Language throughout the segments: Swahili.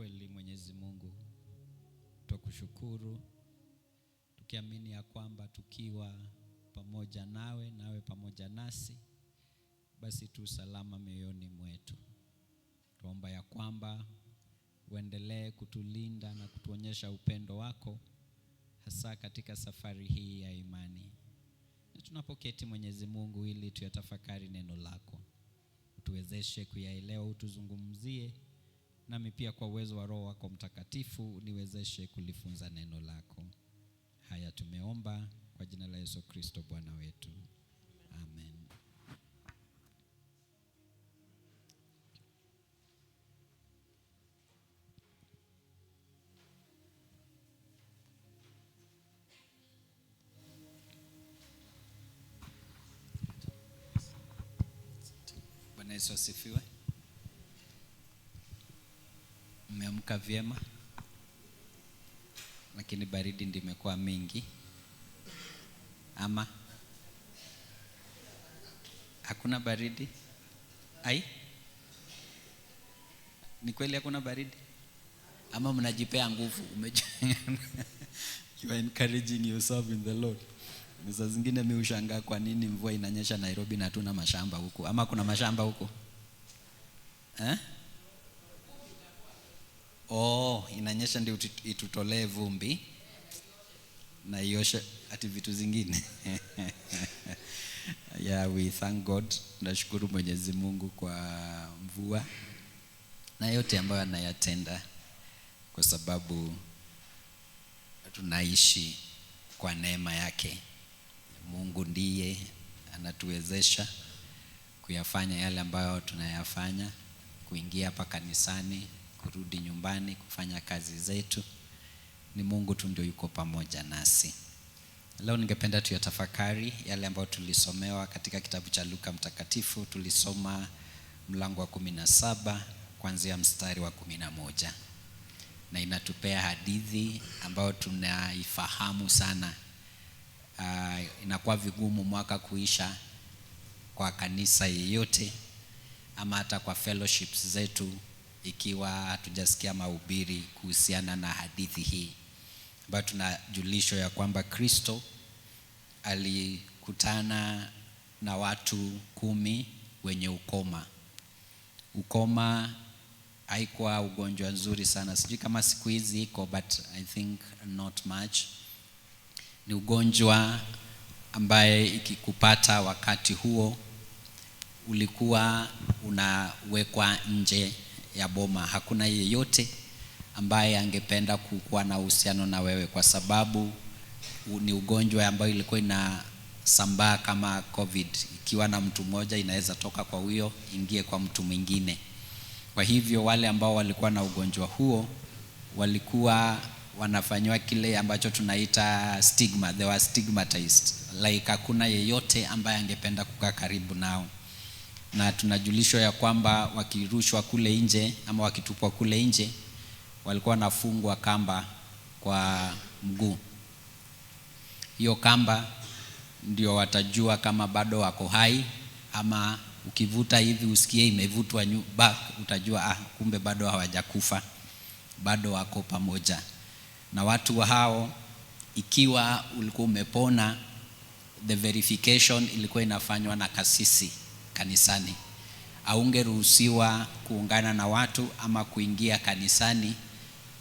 Kweli Mwenyezi Mungu, twakushukuru tukiamini ya kwamba tukiwa pamoja nawe, nawe pamoja nasi, basi tu salama mioyoni mwetu. Tuomba ya kwamba uendelee kutulinda na kutuonyesha upendo wako, hasa katika safari hii ya imani. Na tunapoketi Mwenyezi Mungu ili tuyatafakari neno lako, utuwezeshe kuyaelewa, utuzungumzie, nami pia kwa uwezo wa Roho wako Mtakatifu uniwezeshe kulifunza neno lako. Haya tumeomba kwa jina la Yesu Kristo Bwana wetu. Amen. Bwana Yesu asifiwe. Mmeamka vyema? Lakini baridi ndio imekuwa mingi. Ama hakuna baridi? Ai? Ni kweli hakuna baridi? Ama mnajipea nguvu? You are encouraging yourself in the Lord. Saa zingine mimi hushangaa kwa nini mvua inanyesha Nairobi na hatuna mashamba huku. Ama kuna mashamba huku? Eh? Oh, inanyesha ndio itutolee vumbi na ioshe ati vitu zingine. Yeah, we thank God. Nashukuru Mwenyezi Mungu kwa mvua na yote ambayo anayatenda, kwa sababu tunaishi kwa neema yake. Mungu ndiye anatuwezesha kuyafanya yale ambayo tunayafanya, kuingia hapa kanisani, kurudi nyumbani, kufanya kazi zetu. Ni Mungu tu ndio yuko pamoja nasi. Leo ningependa tuyatafakari yale ambayo tulisomewa katika kitabu cha Luka Mtakatifu. Tulisoma mlango wa 17 kuanzia mstari wa 11. Na inatupea hadithi ambayo tunaifahamu sana. Inakuwa vigumu mwaka kuisha kwa kanisa yeyote ama hata kwa fellowships zetu ikiwa hatujasikia mahubiri kuhusiana na hadithi hii, ambayo tunajulishwa ya kwamba Kristo alikutana na watu 10 wenye ukoma. Ukoma haikuwa ugonjwa nzuri sana. Sijui kama siku hizi iko, but I think not much. Ni ugonjwa ambaye ikikupata wakati huo ulikuwa unawekwa nje ya boma. Hakuna yeyote ambaye angependa kuwa na uhusiano na wewe, kwa sababu ni ugonjwa ambayo ilikuwa inasambaa kama COVID. Ikiwa na mtu mmoja inaweza toka kwa huyo ingie kwa mtu mwingine. Kwa hivyo wale ambao walikuwa na ugonjwa huo walikuwa wanafanywa kile ambacho tunaita stigma. They were stigmatized. Like hakuna yeyote ambaye angependa kukaa karibu nao. Na tunajulishwa ya kwamba wakirushwa kule nje ama wakitupwa kule nje walikuwa wanafungwa kamba kwa mguu. Hiyo kamba ndio watajua kama bado wako hai, ama ukivuta hivi usikie imevutwa back, utajua kumbe bado hawajakufa, bado wako pamoja. Na watu hao, ikiwa ulikuwa umepona, the verification ilikuwa inafanywa na kasisi kanisani. Haungeruhusiwa kuungana na watu ama kuingia kanisani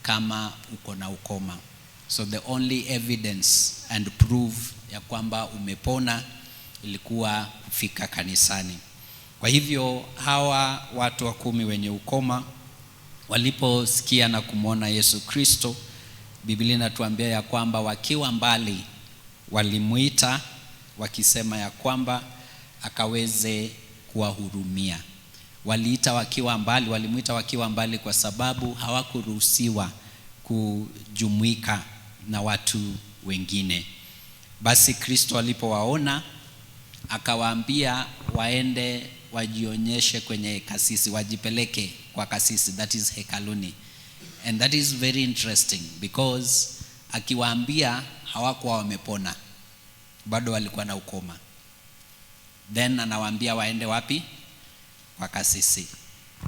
kama uko na ukoma. So the only evidence and proof ya kwamba umepona ilikuwa kufika kanisani. Kwa hivyo hawa watu wa 10 wenye ukoma waliposikia na kumwona Yesu Kristo, Biblia inatuambia ya kwamba wakiwa mbali walimuita wakisema ya kwamba akaweze kuwahurumia. Waliita wakiwa mbali, walimuita wakiwa mbali kwa sababu hawakuruhusiwa kujumuika na watu wengine. Basi Kristo alipowaona akawaambia waende wajionyeshe kwenye kasisi, wajipeleke kwa kasisi, that is hekaluni. And that is very interesting because akiwaambia hawakuwa wamepona, bado walikuwa na ukoma. Then anawaambia waende wapi? Kwa kasisi.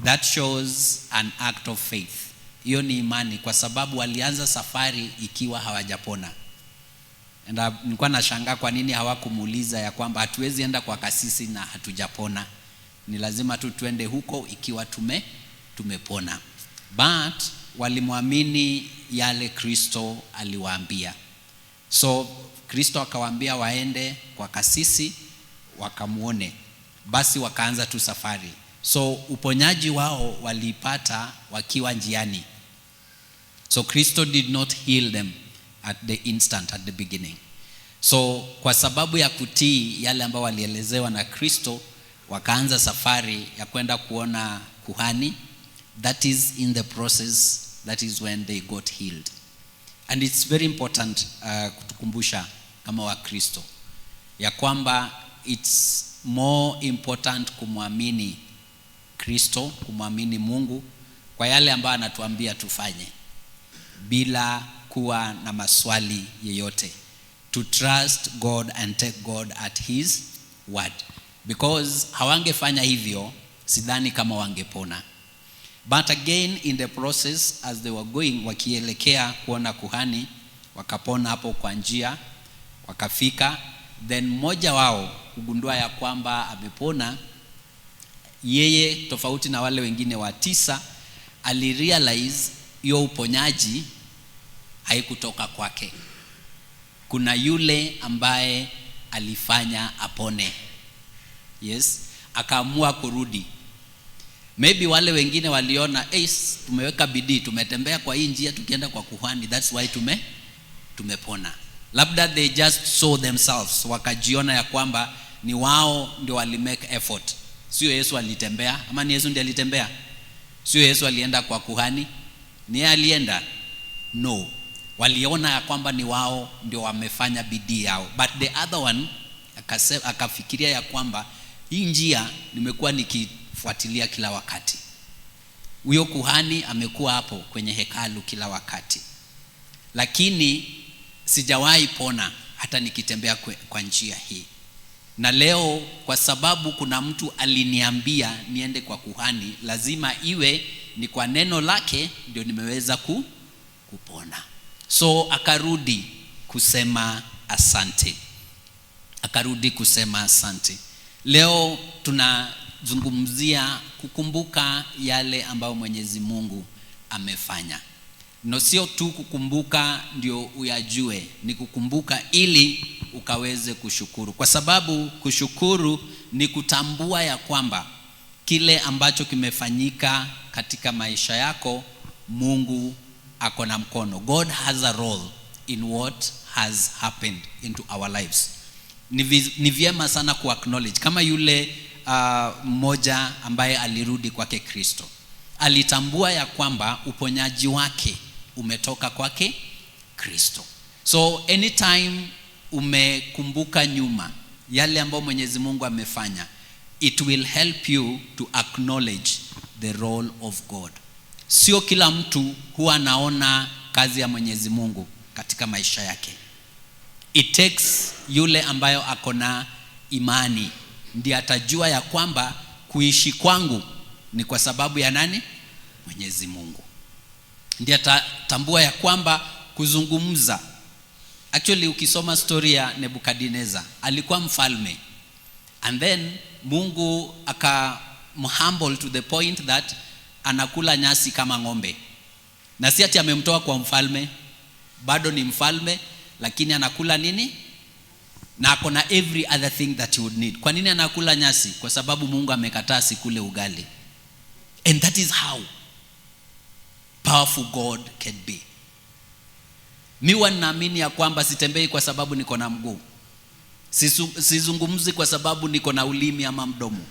That shows an act of faith. Hiyo ni imani, kwa sababu walianza safari ikiwa hawajapona. And nilikuwa nashangaa kwa nini hawakumuuliza ya kwamba hatuwezi enda kwa kasisi na hatujapona, ni lazima tu tuende huko ikiwa tumepona. But walimwamini yale Kristo aliwaambia. So Kristo akawaambia waende kwa kasisi wakamuone, basi wakaanza tu safari. So uponyaji wao walipata wakiwa njiani. So Kristo did not heal them at the instant, at the beginning. So kwa sababu ya kutii yale ambayo walielezewa na Kristo, wakaanza safari ya kwenda kuona kuhani. That is in the process, that is when they got healed. And it's very important kutukumbusha kama Wakristo ya kwamba it's more important kumwamini Kristo, kumwamini Mungu kwa yale ambayo anatuambia tufanye bila kuwa na maswali yeyote. To trust God and take God at his word. Because hawangefanya hivyo, sidhani kama wangepona. But again in the process as they were going, wakielekea kuona kuhani, wakapona hapo kwa njia, wakafika. Then mmoja wao kugundua ya kwamba amepona, yeye tofauti na wale wengine wa 9, alirealize hiyo uponyaji haikutoka kwake. Kuna yule ambaye alifanya apone. Yes, akaamua kurudi. Maybe wale wengine waliona, hey, tumeweka bidii, tumetembea kwa hii njia tukienda kwa kuhani, that's why tumepona. Labda they just saw themselves, wakajiona ya kwamba ni wao ndio wali make effort. Sio Yesu alitembea, ama ni Yesu ndiye alitembea? Sio Yesu alienda kwa kuhani? Ni yeye alienda? No. Waliona ya kwamba ni wao ndio wamefanya bidii yao. But the other one akafikiria ya kwamba hii njia nimekuwa nikifuatilia kila wakati. Huyo kuhani amekuwa hapo kwenye hekalu kila wakati, lakini sijawahi pona hata nikitembea kwa njia hii. Na leo kwa sababu kuna mtu aliniambia niende kwa kuhani, lazima iwe ni kwa neno lake ndio nimeweza kupona. So akarudi kusema asante. Akarudi kusema asante. Leo tunazungumzia kukumbuka yale ambayo Mwenyezi Mungu amefanya. No, sio tu kukumbuka ndio uyajue, ni kukumbuka ili ukaweze kushukuru. Kwa sababu kushukuru ni kutambua ya kwamba kile ambacho kimefanyika katika maisha yako, Mungu ako na mkono. God has a role in what has happened into our lives. Ni vyema sana ku acknowledge. Kama yule mmoja ambaye alirudi kwake Kristo, alitambua ya kwamba uponyaji wake umetoka kwake Kristo. So anytime umekumbuka nyuma yale ambayo Mwenyezi Mungu amefanya, it will help you to acknowledge the role of God. Sio kila mtu huwa anaona kazi ya Mwenyezi Mungu katika maisha yake. It takes yule ambayo akona imani ndiye atajua ya kwamba kuishi kwangu ni kwa sababu ya nani? Mwenyezi Mungu. Ndiye atatambua ya kwamba kuzungumza. Actually ukisoma story ya Nebukadnezar, alikuwa mfalme. And then Mungu akamhumble to the point that anakula nyasi kama ng'ombe. Na si ati amemtoa kwa mfalme, bado ni mfalme, lakini anakula nini? Na ako na every other thing that you would need. Kwa nini anakula nyasi? Kwa sababu Mungu amekataa sikule ugali. And that is how powerful God can be. Miwa naamini ya kwamba sitembei kwa sababu niko na mguu. Sizungumzi kwa sababu niko na ulimi ama mdomo.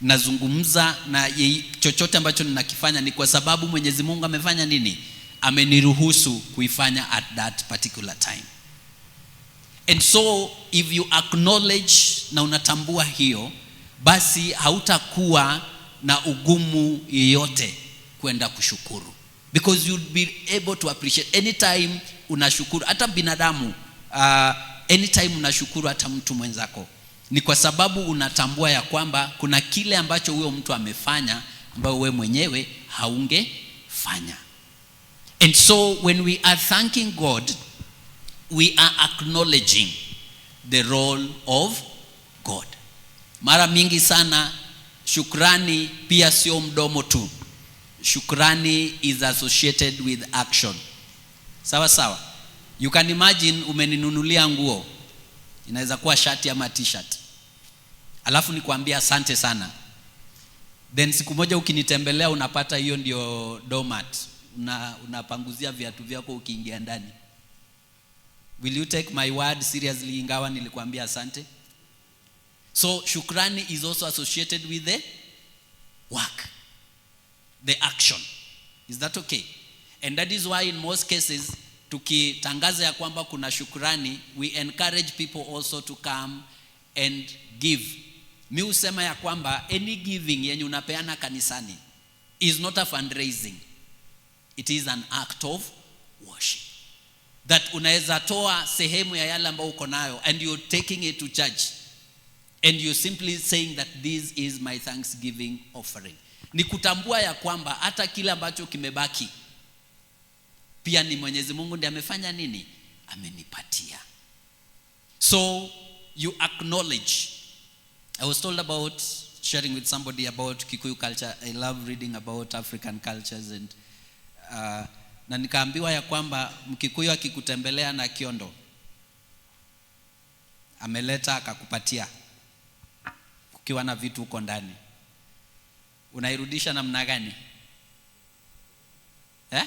Nazungumza na chochote ambacho ninakifanya ni kwa sababu Mwenyezi Mungu amefanya nini? Ameniruhusu kuifanya at that particular time. And so if you acknowledge na unatambua hiyo, basi hautakuwa na ugumu yeyote kwenda kushukuru. Because you'll be able to appreciate anytime unashukuru. Hata binadamu, anytime unashukuru hata mtu mwenzako, ni kwa sababu unatambua ya kwamba kuna kile ambacho huyo mtu amefanya ambayo wewe mwenyewe haungefanya. amefanya. And so when we are thanking God, we are acknowledging the role of God. Mara mingi sana shukrani pia sio mdomo tu. Shukrani is associated with action. Sawa sawa. You can imagine umeninunulia nguo. Inaweza kuwa shati ama t-shirt. Alafu nikwambia asante sana. Then siku moja ukinitembelea unapata hiyo ndio doormat. Unapanguzia viatu vyako ukiingia ndani. Will you take my word seriously ingawa nilikwambia asante? So shukrani is also associated with the work, the action. Is that okay? And that is why in most cases tukitangaza ya kwamba kuna shukrani, we encourage people also to come and give. Mi husema ya kwamba any giving yenye unapeana kanisani is not a fundraising. It is an act of worship. That unaweza toa sehemu ya yale ambayo uko nayo and you're taking it to church. And you're simply saying that this is my thanksgiving offering. Ni kutambua ya kwamba hata kile ambacho kimebaki pia ni Mwenyezi Mungu ndiye amefanya nini? Amenipatia. So you acknowledge. I was told about sharing with somebody about Kikuyu culture. I love reading about African cultures and na nikaambiwa ya kwamba Mkikuyu akikutembelea na kiondo ameleta akakupatia, kukiwa na vitu huko ndani, unairudisha namna gani? Eh?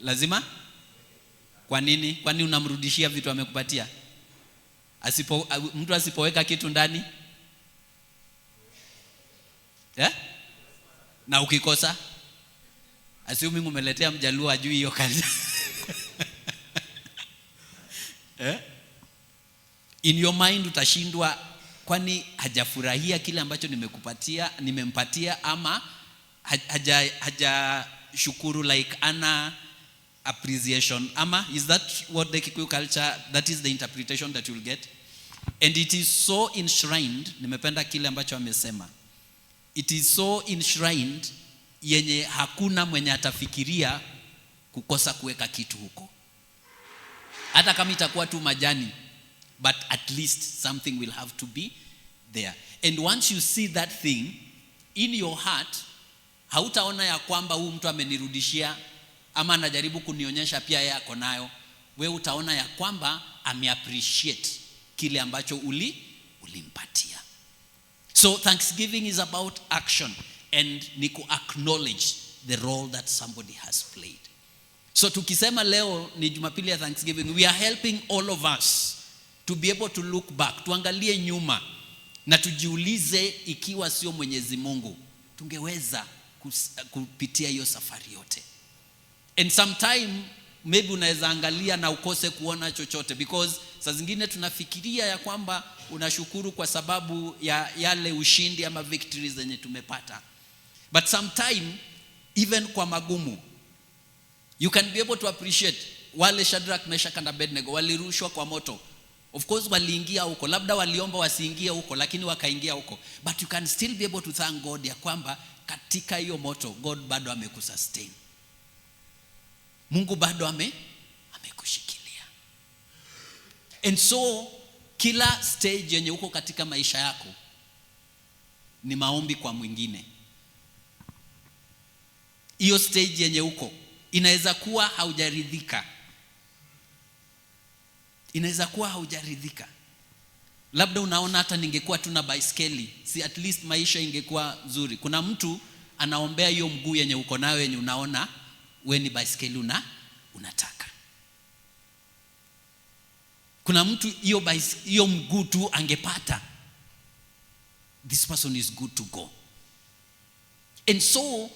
Lazima? Kwa nini? Kwani unamrudishia vitu amekupatia? Mtu asipoweka kitu ndani? Eh? Na ukikosa? Assuming umeletea Mjaluo ajui hiyo kazi. Eh? In your mind utashindwa, kwani hajafurahia kile ambacho nimekupatia, nimempatia, ama hajashukuru, like ana appreciation, ama is that what the Kikuyu culture, that is the interpretation that you'll get? And it is so enshrined. Nimependa kile ambacho amesema. It is so enshrined yenye hakuna mwenye atafikiria kukosa kuweka kitu huko, hata kama itakuwa tu majani, but at least something will have to be there. And once you see that thing in your heart, hautaona ya kwamba huu mtu amenirudishia ama anajaribu kunionyesha pia yeye ako nayo. We utaona ya kwamba ameappreciate kile ambacho ulimpatia. So thanksgiving is about action and ni ku acknowledge the role that somebody has played. So tukisema leo ni Jumapili ya Thanksgiving, we are helping all of us to be able to look back, tuangalie nyuma na tujiulize, ikiwa sio Mwenyezi Mungu tungeweza kupitia hiyo safari yote? And sometime maybe unaweza angalia na ukose kuona chochote, because saa zingine tunafikiria ya kwamba unashukuru kwa sababu ya yale ushindi ama victories zenye tumepata. But sometime even kwa magumu you can be able to appreciate. Wale Shadrach, Meshach and Abednego walirushwa kwa moto. Of course waliingia huko, labda waliomba wasiingie huko, lakini wakaingia huko. But you can still be able to thank God ya kwamba katika hiyo moto God bado amekusustain. Mungu bado amekushikilia. And so kila stage yenye uko katika maisha yako ni maombi kwa mwingine. Hiyo stage yenye uko inaweza kuwa haujaridhika. Inaweza kuwa haujaridhika. Labda unaona hata ningekuwa tu na baiskeli, si at least maisha ingekuwa nzuri. Kuna mtu anaombea hiyo mguu yenye uko nayo, yenye unaona we ni baiskeli unataka. Kuna mtu hiyo mguu tu angepata, this person is good to go. And so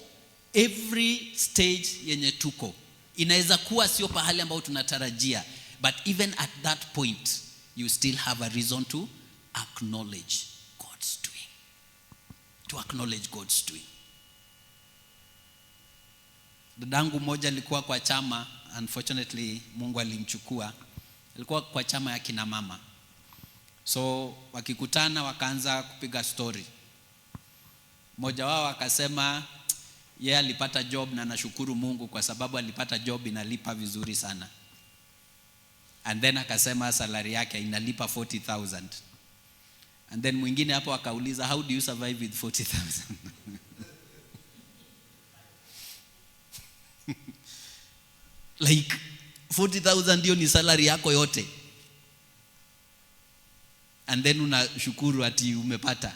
every stage yenye tuko inaweza kuwa sio pahali ambapo tunatarajia, but even at that point you still have a reason to acknowledge God's doing. To acknowledge God's doing. Dadangu mmoja alikuwa kwa chama, unfortunately Mungu alimchukua. Alikuwa kwa chama ya kina mama. So wakikutana wakaanza kupiga story. Mmoja wao akasema, Yeye alipata job na nashukuru Mungu kwa sababu alipata job inalipa vizuri sana. And then akasema salary yake inalipa 40,000. And then mwingine hapo akauliza, how do you survive with 40,000? Like 40,000 ndio ni salary yako yote. And then unashukuru ati umepata.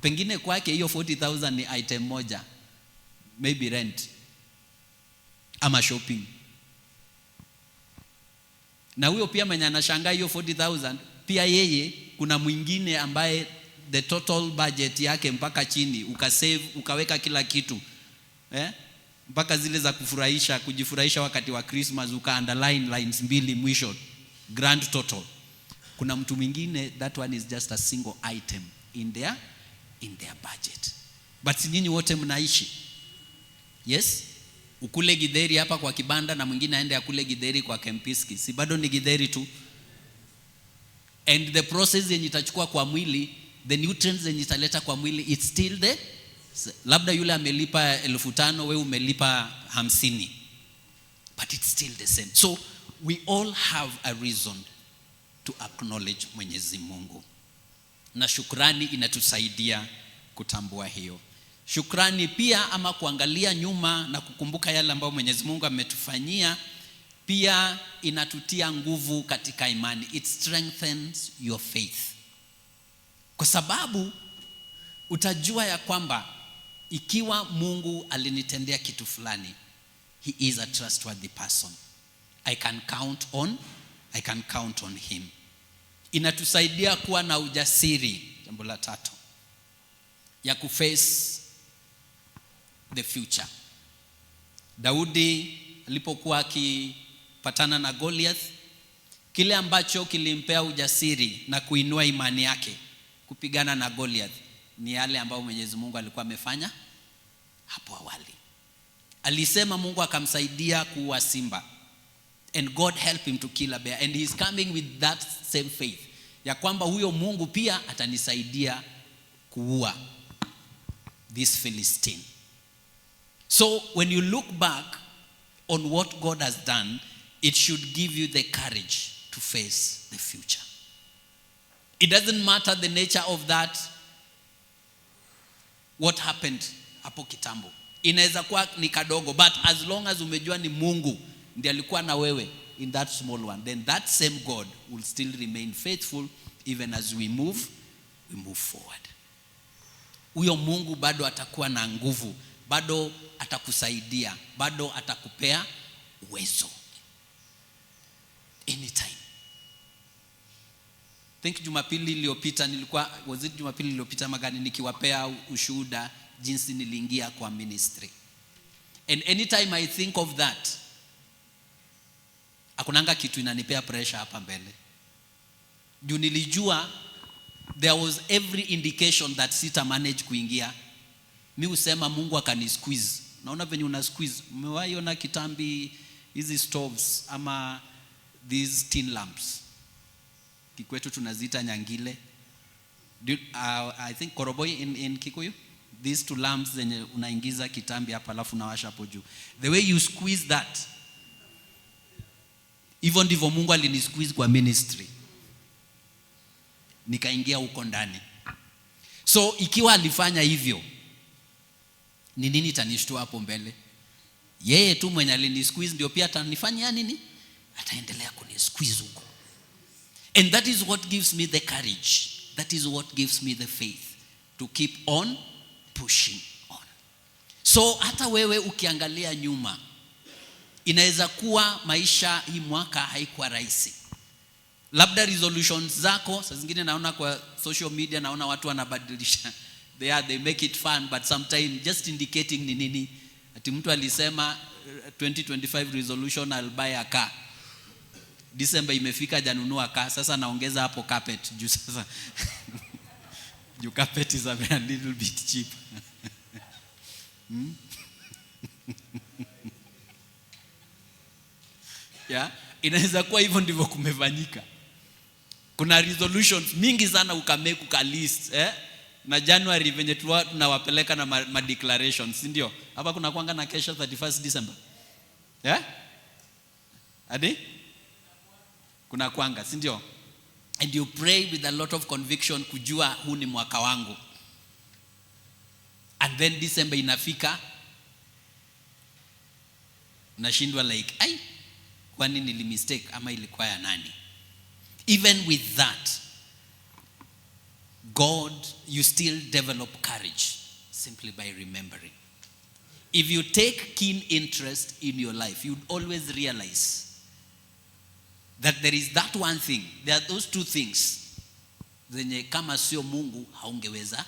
Pengine kwake hiyo 40,000 ni item moja. Maybe rent ama shopping. Na huyo pia mwenye anashangaa hiyo 40,000, pia yeye kuna mwingine ambaye the total budget yake mpaka chini, ukasave, ukaweka kila kitu. Mpaka zile za kufurahisha, kujifurahisha wakati wa Christmas, uka underline lines mbili mwisho, grand total. Kuna mtu mwingine that one is just a single item in their budget. But nyinyi wote mnaishi. Yes? Ukule githeri hapa kwa kibanda na mwingine aende akule githeri kwa Kempiski. Si bado ni githeri tu. And the process yenye itachukua kwa mwili, the nutrients yenye italeta kwa mwili, it's still the labda yule amelipa 5,000, wewe umelipa 50. But it's still the same. So we all have a reason to acknowledge Mwenyezi Mungu. Na shukrani inatusaidia kutambua hiyo. Shukrani pia ama kuangalia nyuma na kukumbuka yale ambayo Mwenyezi Mungu ametufanyia pia inatutia nguvu katika imani. It strengthens your faith. Kwa sababu utajua ya kwamba ikiwa Mungu alinitendea kitu fulani, he is a trustworthy person. I can count on him. Inatusaidia kuwa na ujasiri, jambo la tatu, ya kuface the future. Daudi alipokuwa akipatana na Goliath, kile ambacho kilimpea ujasiri na kuinua imani yake kupigana na Goliath ni yale ambayo Mwenyezi Mungu alikuwa amefanya hapo awali. Alisema Mungu akamsaidia kuua simba. And God help him to kill a bear. And he's coming with that same faith ya kwamba huyo Mungu pia atanisaidia kuua this Philistine. So when you look back on what God has done, it should give you the courage to face the future. It doesn't matter the nature of that, what happened hapo kitambo. Inaweza kuwa ni kadogo, but as long as umejua ni Mungu ndiye alikuwa na wewe in that small one, then that same God will still remain faithful even as we move forward. Huyo Mungu bado atakuwa na nguvu, bado atakusaidia, bado atakupea uwezo. Anytime. Think Jumapili iliyopita nilikuwa, was it Jumapili iliyopita magani, nikiwapea ushuhuda jinsi niliingia kwa ministry. And anytime I think of that, hakunanga kitu inanipea pressure hapa mbele. Juu nilijua there was every indication that sita manage kuingia. Mi husema Mungu akani squeeze. Naona venye una squeeze. Umewahi ona kitambi hizi stoves ama these tin lamps? Kikwetu tunaziita nyangile. I think koroboi in Kikuyu. These two lamps zenye unaingiza kitambi hapa alafu unawasha hapo juu. The way you squeeze that, hivyo ndivyo Mungu alinisqueeze kwa ministry. Nikaingia huko ndani. So ikiwa alifanya hivyo, ni nini itanishtua hapo mbele? Yeye tu mwenye alinisqueeze ndio pia atanifanyia nini? Ataendelea kunisqueeze huko. And that is what gives me the courage. That is what gives me the faith to keep on pushing on. So hata wewe ukiangalia nyuma, inaweza kuwa maisha hii mwaka haikuwa rahisi. Labda resolutions zako, saa zingine naona kwa social media, naona watu wanabadilisha. They make it fun, but sometimes just indicating ni nini. Ati mtu alisema 2025 resolution, I'll buy a car. December imefika hajanunua car, sasa naongeza hapo carpet juu sasa. Juu carpet is a little bit cheap. Yeah, inaweza kuwa hivyo ndivyo kumefanyika. Kuna resolutions mingi sana ukamake uka list, Na January venye tunawapeleka na ma declarations, si ndio? Hapa kuna kwanga na kesha 31st December. Yeah? Adi? Kuna kwanga, si ndio? And you pray with a lot of conviction kujua huu ni mwaka wangu. And then December inafika, nashindwa like, ai, kwani nili mistake ama ilikuwa ya nani? Even with that, God, you still develop courage simply by remembering. If you take keen interest in your life, you'd always realize that there is that one thing. There are those two things zenye kama sio Mungu haungeweza.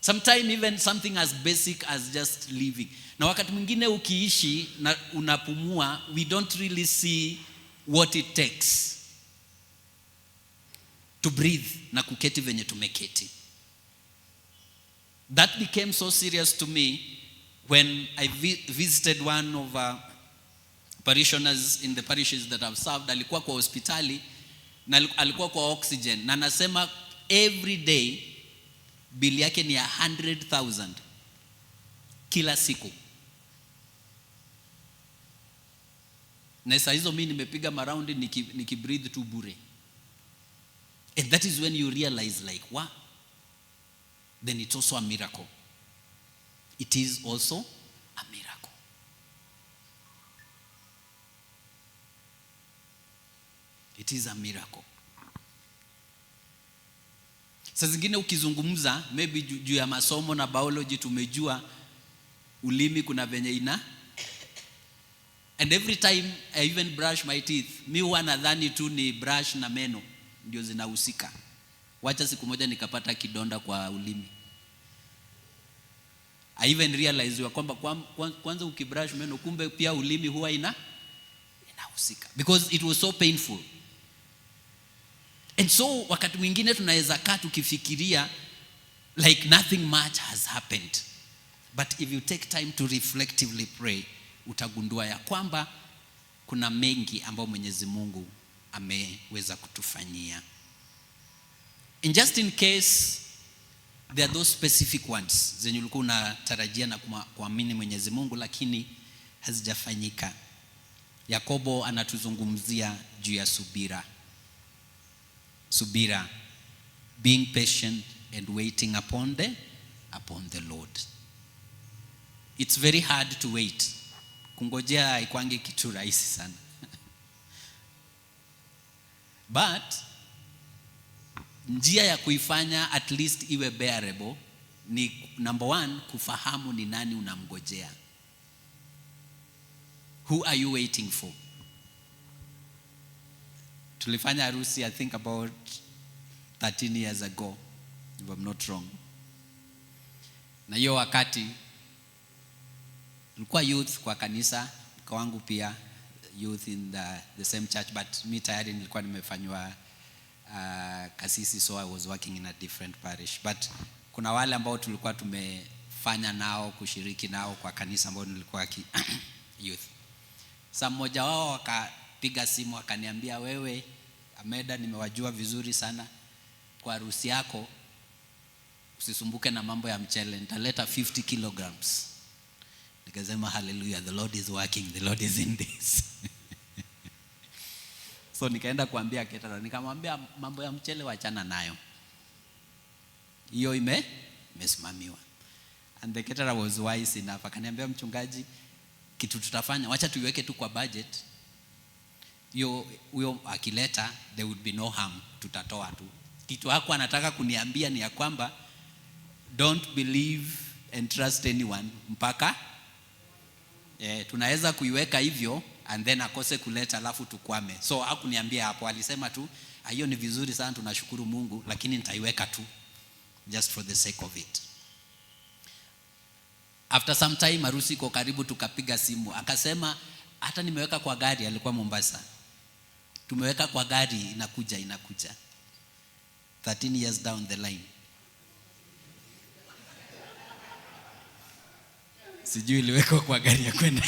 Sometimes even something as basic as just living. Na wakati mwingine ukiishi na unapumua, we don't really see what it takes to breathe na kuketi venye tumeketi. That became so serious to me when I visited one of our parishioners in the parishes that I've served. Alikuwa kwa hospitali na alikuwa kwa oxygen, na anasema every day bill yake ni 100,000 kila siku. Na saa hizo mimi nimepiga maraundi niki breathe tu bure. And that is when you realize like, wow, then it's also a miracle. It is also a miracle. It is a miracle. Saa zingine ukizungumza maybe juu ya masomo na biology, tumejua ulimi kuna venye ina. And every time I even brush my teeth, mi huwa nadhani tu ni brush na meno ndio zinahusika. Wacha siku moja nikapata kidonda kwa ulimi. I even realize ya kwamba kwanza ukibrush meno, kumbe pia ulimi huwa inahusika. Because it was so painful. And so wakati mwingine tunaweza kaa tukifikiria like nothing much has happened. But if you take time to reflectively pray, utagundua ya kwamba kuna mengi ambayo Mwenyezi Mungu ameweza kutufanyia. And just in case there are those specific ones zenye ulikuwa unatarajia na kuamini Mwenyezi Mungu lakini hazijafanyika, Yakobo anatuzungumzia juu ya subira. Subira, being patient and waiting upon the Lord. It's very hard to wait. Kungojea haikwangi kitu rahisi sana. But njia ya kuifanya at least iwe bearable ni number one, kufahamu ni nani unamgojea. Who are you waiting for? Tulifanya harusi I think about 13 years ago, if I'm not wrong. Na hiyo wakati nilikuwa youth kwa kanisa, kwa wangu pia youth in the same church, but mi tayari nilikuwa nimefanywa kasisi, so I was working in a different parish. But kuna wale ambao tulikuwa tumefanya nao, kushiriki nao kwa kanisa ambao nilikuwa youth. Sa mmoja wao akapiga simu akaniambia, wewe Ameda, nimewajua vizuri sana, kwa harusi yako usisumbuke na mambo ya mchele, nitaleta 50 kilograms. Nikasema hallelujah, the Lord is working, the Lord is in this. So nikaenda kuambia Ketara, nikamwambia mambo ya mchele wachana nayo, hiyo imesimamiwa. And the caterer was wise enough, akaniambia mchungaji, kitu tutafanya, wacha tuiweke tu kwa budget, hiyo huyo akileta there would be no harm, tutatoa tu. Kitu hakuwa anataka kuniambia ni ya kwamba don't believe and trust anyone mpaka tunaweza kuiweka hivyo and then akose kuleta alafu tukwame. So hakuniambia hapo, alisema tu hiyo ni vizuri sana, tunashukuru Mungu, lakini nitaiweka tu just for the sake of it. After some time harusi iko karibu, tukapiga simu, akasema hata nimeweka kwa gari, alikuwa Mombasa, tumeweka kwa gari, inakuja inakuja. 13 years down the line, sijui iliwekwa kwa gari ya kwenda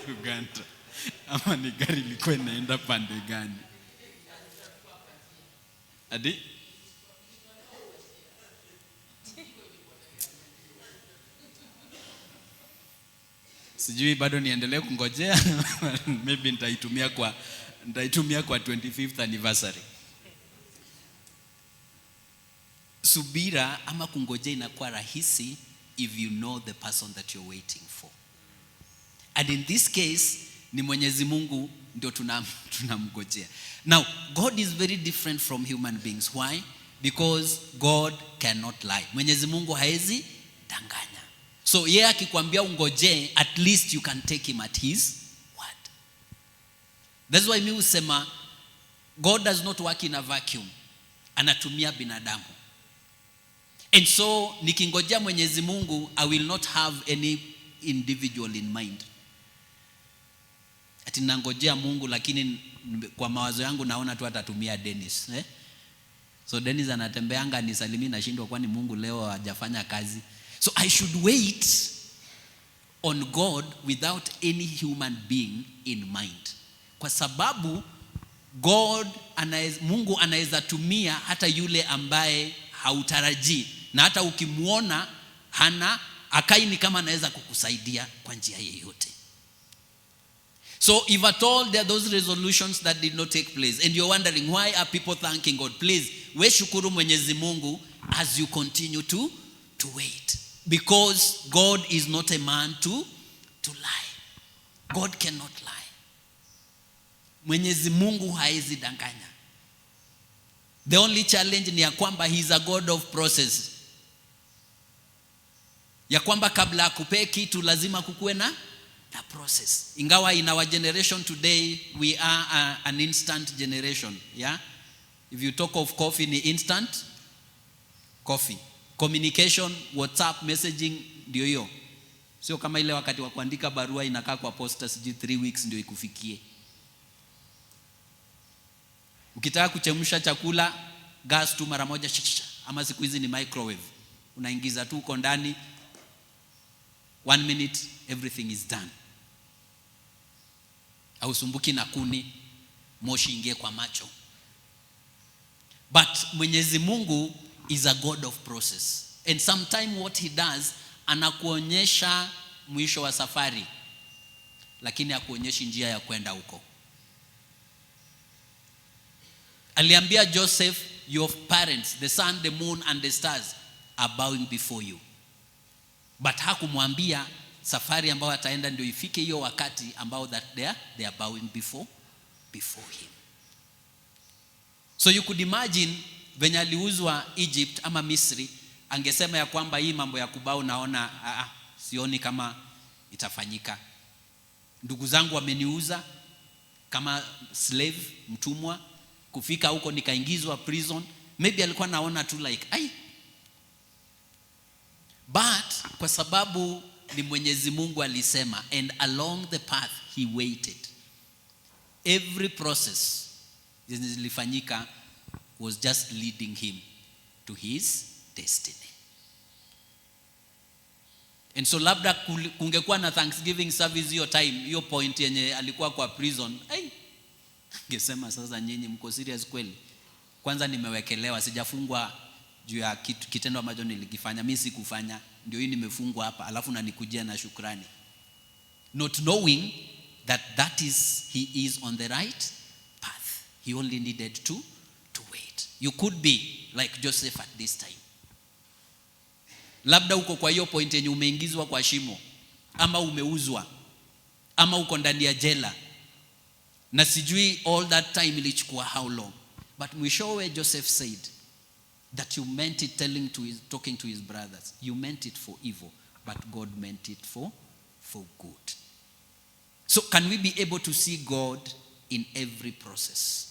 Uganda ama ni gari ilikuwa inaenda pande gani. Adi? Sijui bado niendelee kungojea. Maybe nitaitumia kwa 25th anniversary. Subira ama kungojea inakuwa rahisi if you know the person that you're waiting for. And in this case ni Mwenyezi Mungu ndio tunamgojea. Now, God is very different from human beings. Why? Because God cannot lie. Mwenyezi Mungu haezi danganya. So yeye akikwambia ungojee, at least you can take him at his word. That's why mi husema God does not work in a vacuum. Anatumia binadamu. And so nikingojea Mwenyezi Mungu, I will not have any individual in mind. Ati nangojea Mungu, lakini kwa mawazo yangu naona tu atatumia Dennis. Eh? So Dennis anatembeanga nisalimii, nashindwa, kwani Mungu leo hajafanya kazi? So I should wait on God without any human being in mind. Kwa sababu Mungu anaweza tumia hata yule ambaye hautarajii, na hata ukimwona hana akai ni kama anaweza kukusaidia kwa njia yeyote. So if at all there are those resolutions that did not take place and you're wondering, why are people thanking God? Please, we shukuru Mwenyezi Mungu as you continue to wait. Because God is not a man to lie. God cannot lie. Mwenyezi Mungu haezi danganya. The only challenge ni ya kwamba he is a God of process. Ya kwamba kabla akupee kitu lazima kukuwe na process. Ingawa in our generation today we are an instant generation, yeah? If you talk of coffee, ni instant coffee. Communication, WhatsApp messaging ndio hiyo. Sio kama ile wakati wa kuandika barua, inakaa kwa posta sijui 3 weeks ndio ikufikie. Ukitaka kuchemsha chakula, gas tu mara moja, shh, ama siku hizi ni microwave. Unaingiza tu uko ndani, 1 minute, everything is done. Hausumbuki na kuni, moshi ingie kwa macho. But Mwenyezi Mungu is a God of process. And sometime what he does, anakuonyesha mwisho wa safari, lakini hakuonyeshi njia ya kwenda huko. Aliambia Joseph, "Your parents, the sun, the moon and the stars are bowing before you." But hakumwambia safari ambayo ataenda ndio ifike hiyo wakati ambao that they are bowing before him. So you could imagine venye aliuzwa Egypt ama Misri, angesema ya kwamba hii mambo ya kubow naona, sioni kama itafanyika. Ndugu zangu wameniuza kama slave, mtumwa, kufika huko nikaingizwa prison. Maybe alikuwa naona tu like, ai. But kwa sababu ni Mwenyezi Mungu alisema, and along the path he waited. Every process zenye zilifanyika was just leading him to his destiny. And so labda kungekuwa na Thanksgiving service hiyo time, hiyo point yenye alikuwa kwa prison, hey, angesema, "Sasa nyinyi mko serious kweli? Kwanza nimewekelewa, sijafungwa juu ya kitendo ambacho nilikifanya, mimi sikufanya, ndio hii nimefungwa hapa, alafu nanikujia na shukrani." Not knowing that that is he is on the right path. He only needed to wait. You could be like Joseph at this time. Labda uko kwa hiyo point yenye umeingizwa kwa shimo, ama umeuzwa, ama uko ndani ya jela, na sijui all that time ilichukua how long. But mwishowe Joseph said that you meant it, talking to his brothers, "You meant it for evil, but God meant it for good." So can we be able to see God in every process?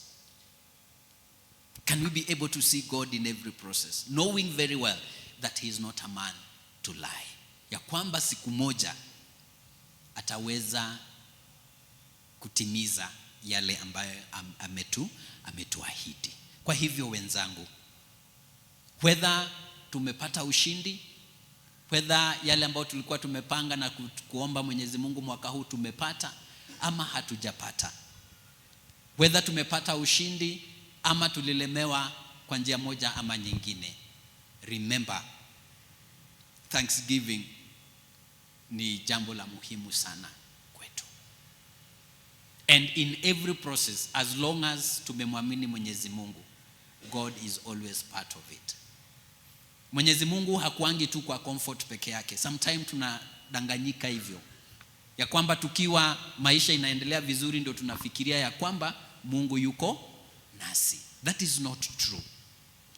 Can we be able to see God in every process, knowing very well that he is not a man to lie, ya kwamba siku moja ataweza kutimiza yale ambayo ametuahidi? Kwa hivyo wenzangu, whether tumepata ushindi, whether yale ambayo tulikuwa tumepanga na kuomba Mwenyezi Mungu mwaka huu tumepata ama hatujapata, whether tumepata ushindi ama tulilemewa kwa njia moja ama nyingine, remember, thanksgiving Ni jambo la muhimu sana kwetu. And in every process, as long as tumemwamini Mwenyezi Mungu, God is always part of it. Mwenyezi Mungu hakuangi tu kwa comfort peke yake. Sometimes tunadanganyika hivyo, ya kwamba tukiwa maisha inaendelea vizuri ndio tunafikiria ya kwamba Mungu yuko nasi. That is not true.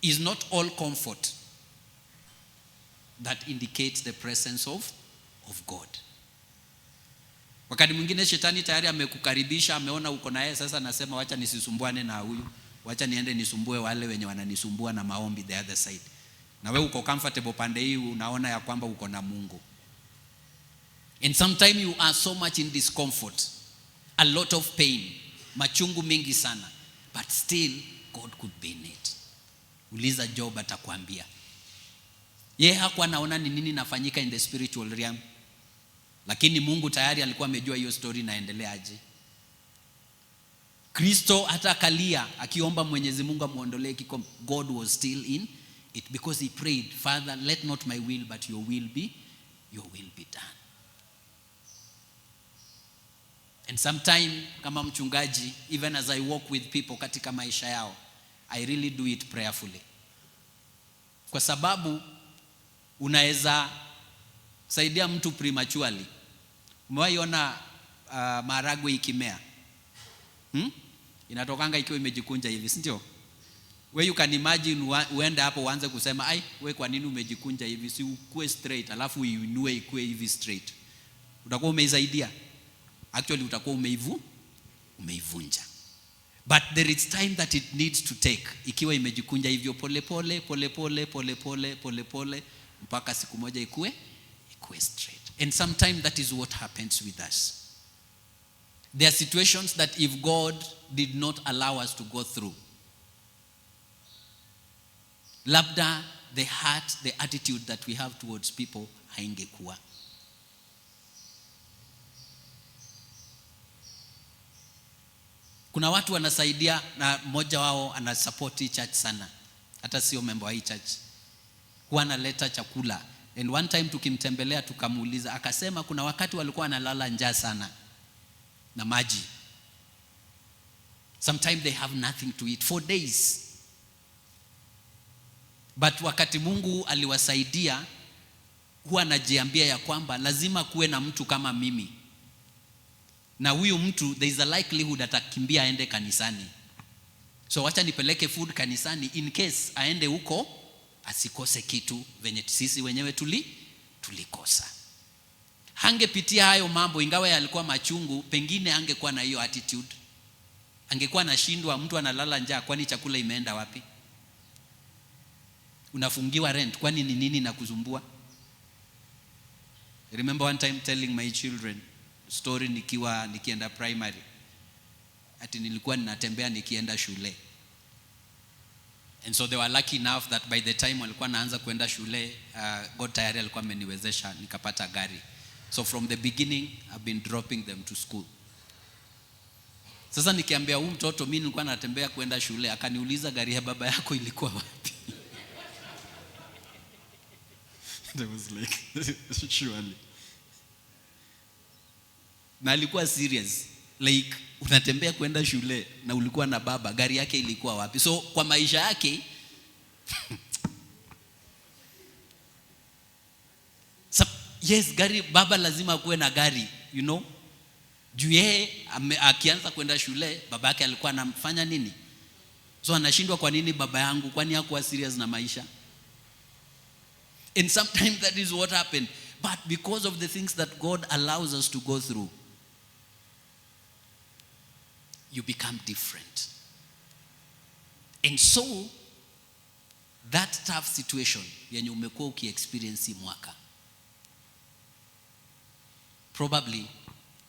Is not all comfort that indicates the presence of God. Wakati mwingine shetani tayari amekukaribisha, ameona uko na yeye, sasa anasema wacha nisisumbuane na huyu, wacha niende nisumbue wale wenye wananisumbua na maombi the other side. Na wewe uko comfortable pande hii, unaona ya kwamba uko na Mungu. And sometimes you are so much in discomfort, a lot of pain, machungu mingi sana, but still God could be in it. Uliza Job, atakwambia. Yeye hakuwa anaona ni nini nafanyika in the spiritual realm, lakini Mungu tayari alikuwa amejua hiyo story inaendeleaje. Kristo hata akalia akiomba Mwenyezi Mungu amuondolee kikombe, God was still in it because he prayed, "Father, let not my will but your will be done." And sometime kama mchungaji, even as I walk with people katika maisha yao, I really do it prayerfully, kwa sababu unaweza saidia mtu prematurely. Umewahi ona maharagwe ikimea? Inatokanga ikiwa imejikunja hivi, si ndio? We, you can imagine uende hapo uanze kusema, "Ai, we, kwa nini umejikunja hivi? Si ukue straight," alafu uinue ikue hivi straight. Utakuwa umeisaidia? Actually utakuwa umeivunja. But there is time that it needs to take, ikiwa imejikunja hivyo pole pole pole pole pole pole pole pole mpaka siku moja ikue straight. And sometimes that is what happens with us. There are situations that if God did not allow us to go through, labda the heart, the attitude that we have towards people haingekuwa. Kuna watu wanasaidia, na mmoja wao anasupport hii church sana, hata sio member wa hii church, huwa analeta chakula. And one time tukimtembelea tukamuuliza, akasema kuna wakati walikuwa wanalala njaa sana na maji. Sometimes they have nothing to eat for days, but wakati Mungu aliwasaidia, huwa anajiambia ya kwamba lazima kuwe na mtu kama mimi, na huyu mtu there is a likelihood atakimbia aende kanisani, so wacha nipeleke food kanisani in case aende huko asikose kitu venye sisi wenyewe tulikosa. Hangepitia hayo mambo, ingawa yalikuwa machungu, pengine angekuwa na hiyo attitude. Angekuwa anashindwa, mtu analala njaa, kwani chakula imeenda wapi? Unafungiwa rent, kwani ni nini nakusumbua? I remember one time telling my children story nikiwa nikienda primary, ati nilikuwa ninatembea nikienda shule. And so they were lucky enough that by the time walikuwa naanza kuenda shule, God tayari alikuwa ameniwezesha nikapata gari. So from the beginning I've been dropping them to school. Sasa nikiambia huu mtoto mi nilikuwa natembea kwenda shule, akaniuliza, "Gari ya baba yako ilikuwa wapi?" And I was like, "Surely?" Na alikuwa serious, like, unatembea kwenda shule na ulikuwa na baba, gari yake ilikuwa wapi? So kwa maisha yake, yes, gari, baba lazima akuwe na gari, juu yeye akianza kwenda shule baba yake alikuwa anamfanya nini? So anashindwa, kwa nini baba yangu, kwani hakuwa serious na maisha? And sometimes that is what happened. But because of the things that God allows us to go through, you become different. And so that tough situation yenye umekuwa ukiexperience hii mwaka, probably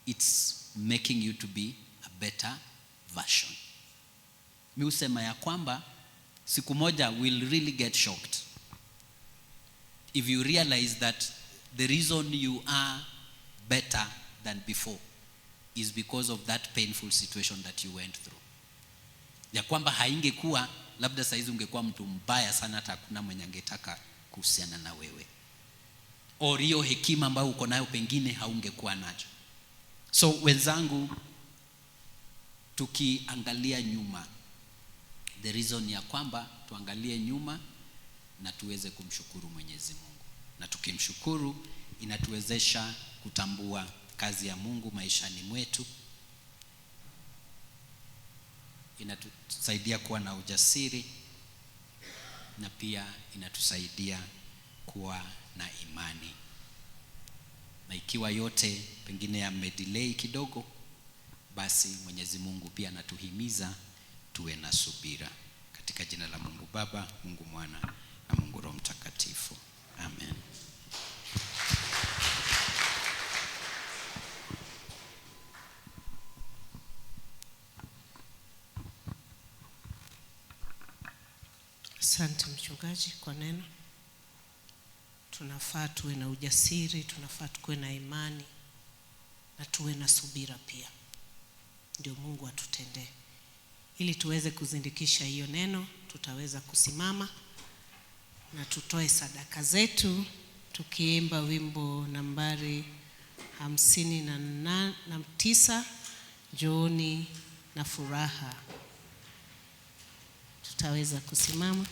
it's making you to be a better version. Mi husema ya kwamba siku moja will really get shocked if you realize that the reason you are better than before is because of that painful situation that you went through, ya kwamba haingekuwa, labda saizi ungekuwa mtu mbaya sana, hata hakuna mwenye angetaka kuhusiana na wewe. Or hiyo hekima ambayo uko nayo pengine haungekuwa nacho. So wenzangu, tukiangalia nyuma, the reason ya kwamba tuangalie nyuma na tuweze kumshukuru Mwenyezi Mungu, na tukimshukuru inatuwezesha kutambua kazi ya Mungu maishani mwetu, inatusaidia kuwa na ujasiri, na pia inatusaidia kuwa na imani. Na ikiwa yote pengine yamedelay kidogo, basi Mwenyezi Mungu pia anatuhimiza tuwe na subira. Katika jina la Mungu Baba, Mungu Mwana na Mungu Roho Mtakatifu. Amen. Asante mchungaji kwa neno. Tunafaa tuwe na ujasiri, tunafaa tuwe na imani na tuwe na subira pia, ndio Mungu atutendee. Ili tuweze kuzindikisha hiyo neno, tutaweza kusimama na tutoe sadaka zetu tukiimba wimbo nambari 59, Njooni na Furaha. Tutaweza kusimama.